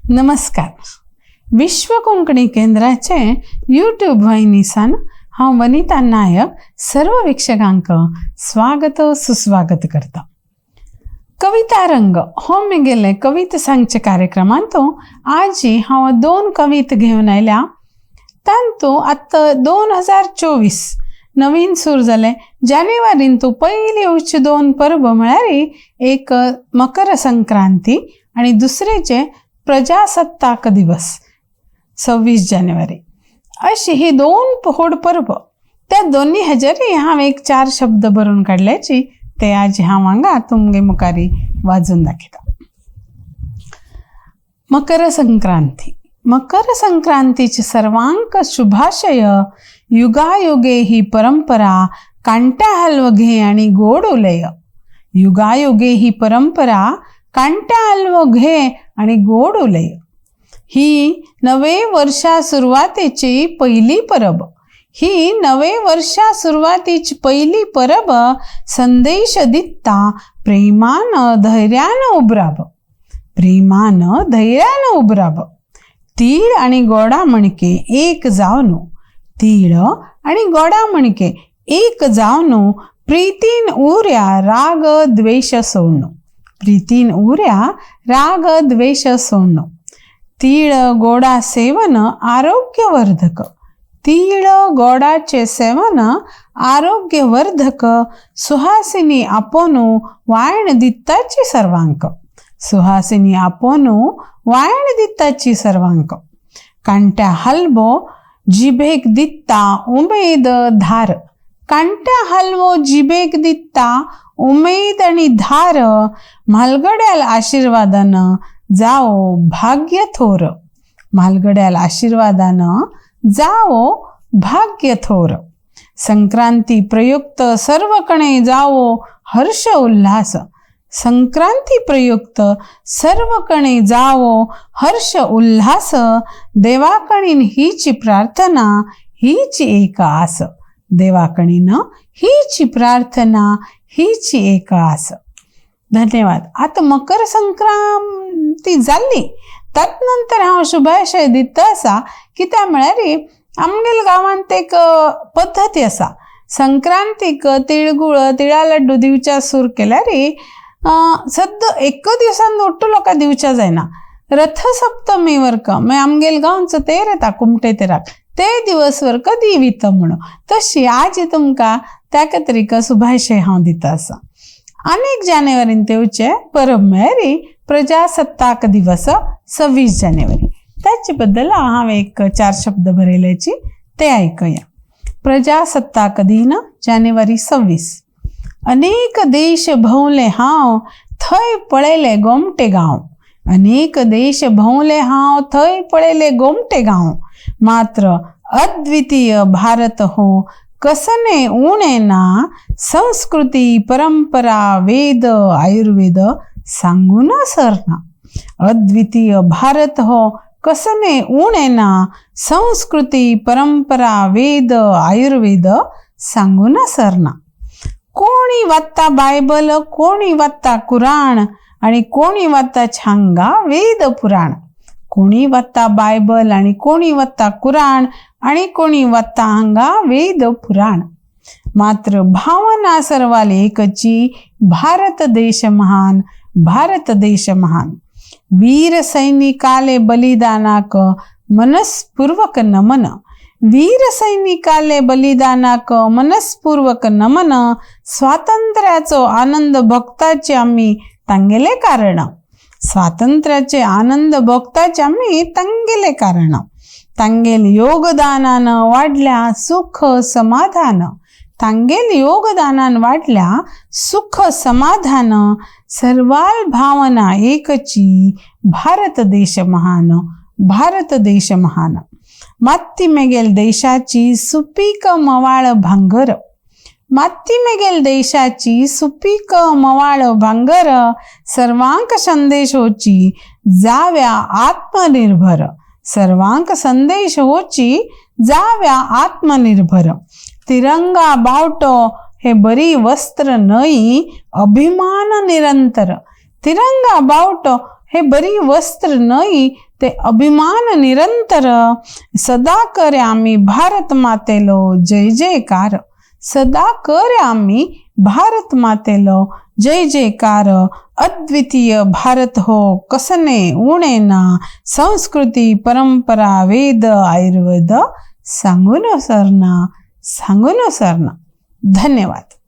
नमस्कार. विश्व कोंकणी केंद्राचे यूट्यूब वाहिनीसान हांव वनिता नायक सर्व वीक्षकांक स्वागत सुस्वागत करता. कविता रंग हो म्हगेले कविता सांगचे कार्यक्रमांत आजी हांव दोन कविता घेवन आयल्या. तांतू आतां 2024 नवीन सुरू जालें. जानेवारीन तूं पयली येवची दोन परबो म्हळ्यार एक मकर संक्रांती आनी दुसरेचे प्रजासत्ताक दिवस 26 जानेवारी. अशी ही दोन व्हड परबो. त्या दोन्ही हेजेरय हांव एक चार शब्द बरोवन काडल्याची ते आज हांव हांगा तुमगे मुखारी वाजून दाखयता. मकर संक्रांती. मकर संक्रांतीचे सर्वांक शुभाशय. युगायुगे ही परंपरा कांट्या हलव घे आणि गोड उलय. युगायुगे ही परंपरा कांट्या हलव घे आणि गोड उलय. ही नवे वर्षा सुरवातेची पहिली परब. ही नवे वर्षा सुरवातीची पहिली परब. संदेश दिता प्रेमान धैर्यान उबराब. प्रेमान धैर्यान उबराब. तीळ आणि गोडा मणके एक जावन. तीळ आणि गोडा मणके एक जावन. प्रीतीन उर्या राग द्वेष सोडणं. प्रीतीन उर्या राग द्वेष सोडणं. तीळ गोडा सेवन आरोग्यवर्धक. तीळ गोडाचे सेवन आरोग्यवर्धक. सुहासिनी आपोनू वायण दिताची सर्वांक. सुहासिनी आपोनू वायण दिताची सर्वांक. कांट्या हलवो जिभेक दिता उमेद धार. कांट्या हलवो जिभेक दिता उमेद आणि धार. म्हालगड्याल आशीर्वादान जाओ भाग्य थोर. म्हालगड्याल आशीर्वादान जाओ भाग्य थोर. संक्रांती प्रयुक्त सर्वकणे जाओ हर्ष उल्हास. संक्रांती प्रयुक्त सर्वकणे जाओ हर्ष उल्हास. देवाकणीन हीची प्रार्थना हीची एक आस. देवाकणीन हीची प्रार्थना हीची एक आस. धन्यवाद. आतां मकर संक्रांती जाल्ली तत् नंतर हांव शुभाशय दिता आसा. कित्याक म्हळ्यार आमगेल्या गांवांत एक पद्दती आसा. संक्रांतीक तिळगुळ तिळा लड्डू दिवच्या सुरू केल्यार सद्द एक दिवसान ಒಟ್ಟು लोकां दिवच्या जायना. रथसप्तमी वर्क मागीर आमगेल्या गांवचो तेर येता कुमटे तेराक ते दिवस वर्क दिविता म्हणून तशी आज तुमकां त्या खातीर शुभाशय हांव दिता आसा. अनेक जानेवारीन तेवचे परब म्हळ्यार प्रजासत्ताक दिवस 26 जानेवारी. ताचे बद्दल हांव एक चार शब्द बरयल्याची ते आयकया. प्रजासत्ताक दिन जानेवारी 26. अनेक देश भोंवले हांव थंय पळयले गोमटे गांव. अनेक देश भोंवले हांव थंय पळयले गोमटे गांव. मात्र अद्वितीय भारत हो कसने उणे ना. संस्कृती परंपरा वेद आयुर्वेद सांगून सरना. अद्वितीय भारत हो कसने उणे ना. संस्कृती परंपरा वेद आयुर्वेद सांगून सरना. कोणी वाचता बायबल कोणी वाचता कुराण आणि कोणी वाचता छांगा वेद पुराण. कोणी वाचता बायबल आणि कोणी वाचता कुराण आणि कोणी वाचता हांगा वेद पुराण. मात्र भावना सर्वाले एकची भारत देश महान भारत देश महान. वीर सैनिकाले बलिदानाक मनस्पूर्वक नमन. वीर सैनिकाले बलिदानाक मनस्पूर्वक नमन. स्वातंत्र्याचो आनंद भोगताचे आम्ही तांगेले कारण. स्वातंत्र्याचे आनंद भोगताचे आम्ही तांगेले कारण. तांगेल योगदानान वाडल्या सुख समाधान. तांगेल योगदानान वाडल्या सुख समाधान. सर्वाल भावना एकची भारत देश महान भारत देश महान. माती मेगेल देशाची सुपीक मवाळ भांगर. माती मेगेल देशाची सुपीक मवाळ भांगर. सर्वांक संदेश होची जाव्या आत्मनिर्भर. सर्वांक संदेश होची जाव्या आत्मनिर्भर. तिरंगा बावटो हे बरी वस्त्र न्हय अभिमान निरंतर. तिरंगा बावटो हे बरी वस्त्र न्हय ते अभिमान निरंतर, सदा करे आमी भारत मातेलो जय जयकार, सदा करे आमी भारत मातेलो जय जयकार। अद्वितीय भारत हो कसने उणे ना, संस्कृती परंपरा वेद आयुर्वेद सांगून सरना, सांगून सरना। धन्यवाद।